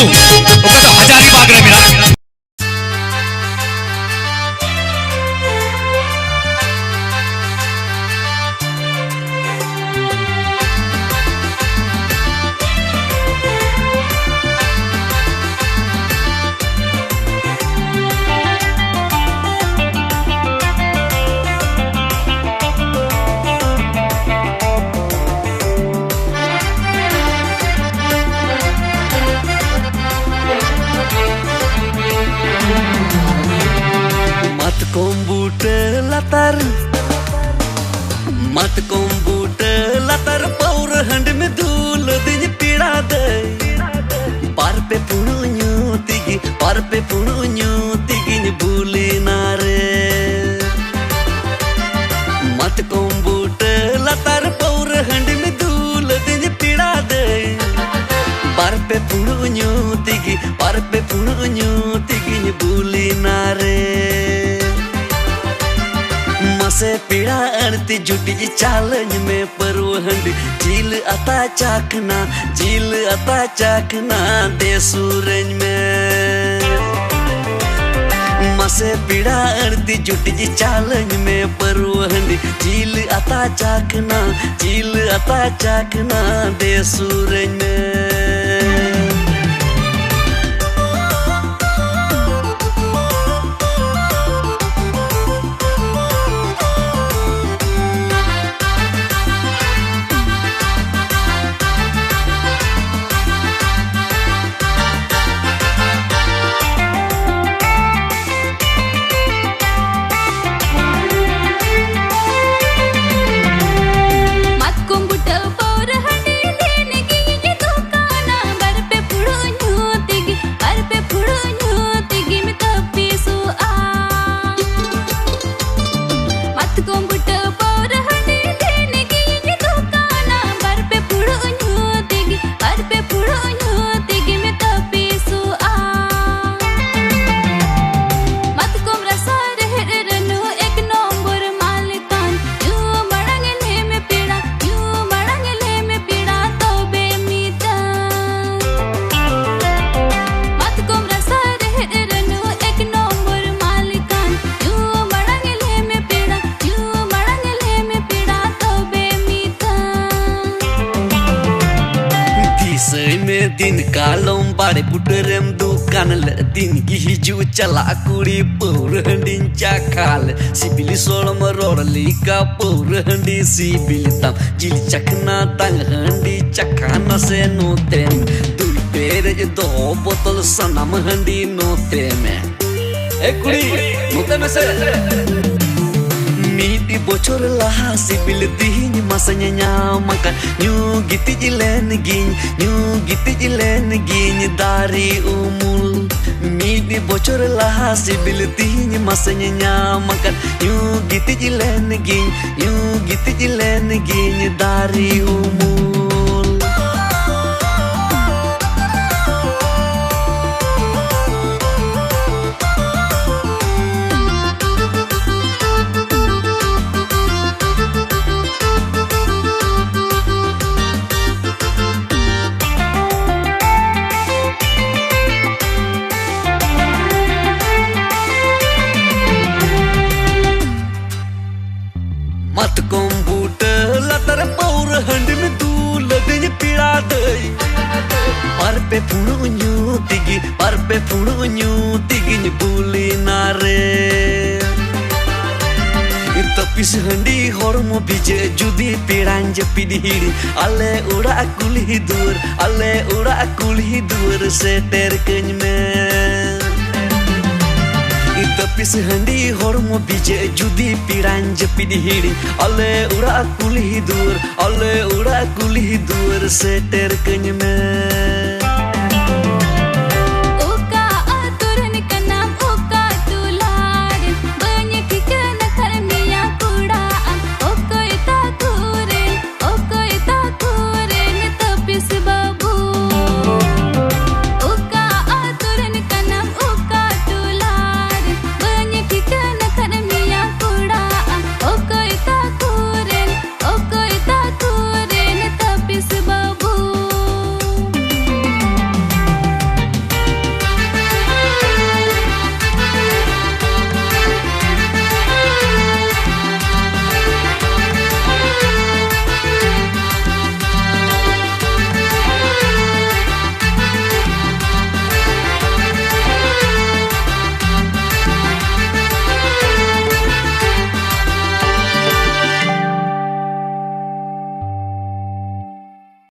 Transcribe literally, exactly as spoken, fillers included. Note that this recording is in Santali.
ᱚᱠᱟ ᱫᱚ ᱦᱟᱡᱟᱨᱤᱵᱟᱜᱽ ᱨᱮ ᱢᱮᱱᱟᱜ᱾ ᱢᱟᱛᱠᱚᱢ ᱵᱩᱴᱟᱹ ᱞᱟᱛᱟᱨ, ᱢᱟᱛᱠᱚᱢ ᱵᱩᱴᱟᱹ ᱞᱟᱛᱟᱨ ᱯᱟᱹᱣᱨᱟᱹ ᱦᱟᱺᱰᱤᱢ ᱫᱩᱞ ᱟᱹᱫᱤᱧ ᱯᱮᱲᱟ ᱫᱟᱹᱭ᱾ ᱵᱟᱨ ᱯᱮ ᱯᱷᱩᱲᱩᱜ ᱧᱩ ᱛᱮᱜᱮ, ᱵᱟᱨ ᱯᱮ ᱯᱷᱩᱲᱩᱜ ᱧᱩ ᱛᱮᱜᱮᱧ ᱵᱩᱞᱤᱱᱟ ᱨᱮ᱾ ᱢᱟᱛᱠᱚᱢ ᱵᱩᱴᱟᱹ ᱞᱟᱛᱟᱨ ᱯᱟᱹᱣᱨᱟᱹ ᱦᱟᱺᱰᱤᱢ ᱫᱩᱞ ᱟᱹᱫᱤᱧ ᱯᱮᱲᱟ ᱫᱟᱹᱭ᱾ ᱵᱟᱨ ᱯᱮ ᱯᱷᱩᱲᱩᱜ ᱧᱩ ᱛᱮᱜᱮ, ᱵᱟᱨ ᱯᱮ ᱯᱷᱩᱲᱩᱜ ᱧᱩ ᱛᱮᱜᱮᱧ ᱵᱩᱞᱤᱱᱟ ᱨᱮ᱾ ᱢᱟᱥᱮ ᱯᱮᱲᱟ ᱟᱹᱬᱛᱤ ᱡᱩᱴᱤᱡ ᱪᱟᱞᱟᱹᱧ ᱢᱮ ᱯᱟᱹᱨᱣᱟᱹ ᱦᱟᱺᱰᱤ, ᱡᱤᱞ ᱟᱛᱟ ᱪᱟᱠᱷᱱᱟ, ᱡᱤᱞ ᱟᱛᱟ ᱪᱟᱠᱷᱱᱟ ᱫᱮ ᱥᱩᱨᱟᱹᱧ ᱢᱮ᱾ ᱢᱟᱥᱮ ᱯᱮᱲᱟ ᱟᱹᱬᱛᱤ ᱡᱩᱴᱤᱡ ᱪᱟᱞᱟᱹᱧ ᱢᱮ ᱯᱟᱹᱨᱣᱟᱹ ᱦᱟᱺᱰᱤ, ᱡᱤᱞ ᱟᱛᱟ ᱪᱟᱠᱷᱱᱟ, ᱡᱤᱞ ᱟᱛᱟ ᱪᱟᱠᱷᱱᱟ ᱫᱮ ᱥᱩᱨᱟᱹᱧ ᱢᱮ᱾ ᱢᱟᱛᱠᱚᱢ ᱵᱩᱴᱟᱹ ᱯᱟᱹᱣᱨᱟᱹ ᱦᱟᱺᱰᱤ ᱫᱤᱱ ᱜᱮ ᱫᱚᱠᱟᱱ᱾ ᱢᱮ ᱫᱤᱱ ᱠᱟᱞᱚᱢ ᱵᱟᱲᱮ ᱵᱩᱴᱟᱹᱨᱮᱢ ᱫᱩᱠᱟᱱ ᱞᱮ, ᱫᱤᱱ ᱜᱮ ᱦᱤᱡᱩᱜ ᱪᱟᱞᱟᱜ ᱠᱩᱲᱤ ᱯᱟᱹᱣᱨᱟᱹ ᱦᱟᱺᱰᱤᱧ ᱪᱟᱠᱷᱟ ᱞᱮ᱾ ᱥᱤᱵᱤᱞ ᱥᱚᱲᱚᱢ ᱨᱚᱲ ᱞᱮᱠᱟ ᱯᱟᱹᱣᱨᱟᱹ ᱦᱟᱺᱰᱤ ᱥᱤᱵᱤᱞ ᱛᱟᱢ᱾ ᱡᱤᱞ ᱪᱟᱠᱷᱱᱟ ᱛᱟᱝ ᱦᱟᱺᱰᱤ ᱪᱟᱠᱷᱟ ᱱᱟᱥᱮ ᱱᱚᱛᱮ ᱢᱮ᱾ ᱫᱩᱞ ᱯᱮᱨᱮᱡ ᱫᱚᱦᱚ ᱵᱚᱛᱚᱞ ᱥᱟᱱᱟᱢ ᱦᱟᱺᱰᱤ ᱱᱚᱛᱮ ᱢᱮ᱾ ᱮ ᱠᱩᱲᱤ, ᱱᱚᱛᱮ ᱢᱮᱥᱮ᱾ ᱢᱤᱫ ᱵᱚᱪᱷᱚᱨ ᱞᱟᱦᱟ ᱥᱤᱵᱤᱞ ᱛᱤᱦᱤᱧ ᱢᱟᱥᱮᱧ ᱧᱟᱢ ᱟᱠᱟᱫ᱾ ᱧᱩ ᱜᱤᱛᱤᱡ ᱞᱮᱱ ᱜᱤᱧ, ᱧᱩ ᱜᱤᱛᱤᱡ ᱞᱮᱱ ᱜᱤᱧ ᱫᱟᱨᱮ ᱩᱢᱩᱞ᱾ ᱢᱤᱫ ᱵᱚᱪᱷᱚᱨ ᱞᱟᱦᱟ ᱥᱤᱵᱤᱞ ᱛᱤᱦᱤᱧ ᱢᱟᱥᱮᱧ ᱧᱟᱢ ᱟᱠᱟᱫ᱾ ᱧᱩ ᱜᱤᱛᱤᱡ ᱞᱮᱱ ᱜᱤᱧ, ᱧᱩ ᱜᱤᱛᱤᱡ ᱞᱮᱱ ᱜᱤᱧ ᱫᱟᱨᱮ ᱩᱢᱩᱞ᱾ ᱢᱟᱛᱠᱚᱢ ᱵᱩᱴᱟᱹ ᱞᱟᱛᱟᱨ ᱯᱟᱹᱣᱨᱟᱹ ᱦᱟᱺᱰᱤᱢ ᱫᱩᱞ ᱟᱹᱫᱤᱧ ᱯᱮᱲᱟ ᱫᱟᱹᱭ᱾ ᱵᱟᱨ ᱯᱮ ᱯᱷᱩᱲᱩᱜ ᱧᱩ ᱛᱮᱜᱮ, ᱵᱟᱨ ᱯᱮ ᱯᱷᱩᱲᱩᱜ ᱧᱩ ᱛᱮᱜᱮᱧ ᱵᱩᱞᱤᱱᱟ ᱨᱮ᱾ ᱛᱟᱹᱯᱤᱥ ᱦᱟᱺᱰᱤ ᱦᱚᱲᱢᱚ ᱵᱷᱤᱡᱟᱹ ᱡᱩᱫᱤ ᱯᱮᱲᱟᱧ ᱡᱟᱹᱯᱤᱫ ᱦᱤᱲᱤᱧ᱾ ᱟᱞᱮ ᱚᱲᱟᱜ ᱠᱩᱞᱦᱤ ᱫᱩᱣᱟᱹᱨ, ᱟᱞᱮ ᱚᱲᱟᱜ ᱠᱩᱞᱦᱤ ᱫᱩᱣᱟᱹᱨ ᱥᱮᱴᱮᱨ ᱠᱟᱹᱧ ᱢᱮ᱾ ᱛᱟᱹᱯᱤᱥ ᱦᱟᱺᱰᱤ ᱦᱚᱲᱢᱚ ᱵᱷᱤᱡᱟᱹ ᱡᱩᱫᱤ ᱯᱮᱲᱟᱧ ᱡᱟᱹᱯᱤᱫ ᱦᱤᱲᱤᱧ᱾ ᱟᱞᱮ ᱚᱲᱟᱜ ᱠᱩᱞᱦᱤ ᱫᱩᱣᱟᱹᱨ, ᱟᱞᱮ ᱚᱲᱟᱜ ᱠᱩᱞᱦᱤ ᱫᱩᱣᱟᱹᱨ ᱥᱮᱴᱮᱨ ᱠᱟᱹᱧ ᱢᱮ᱾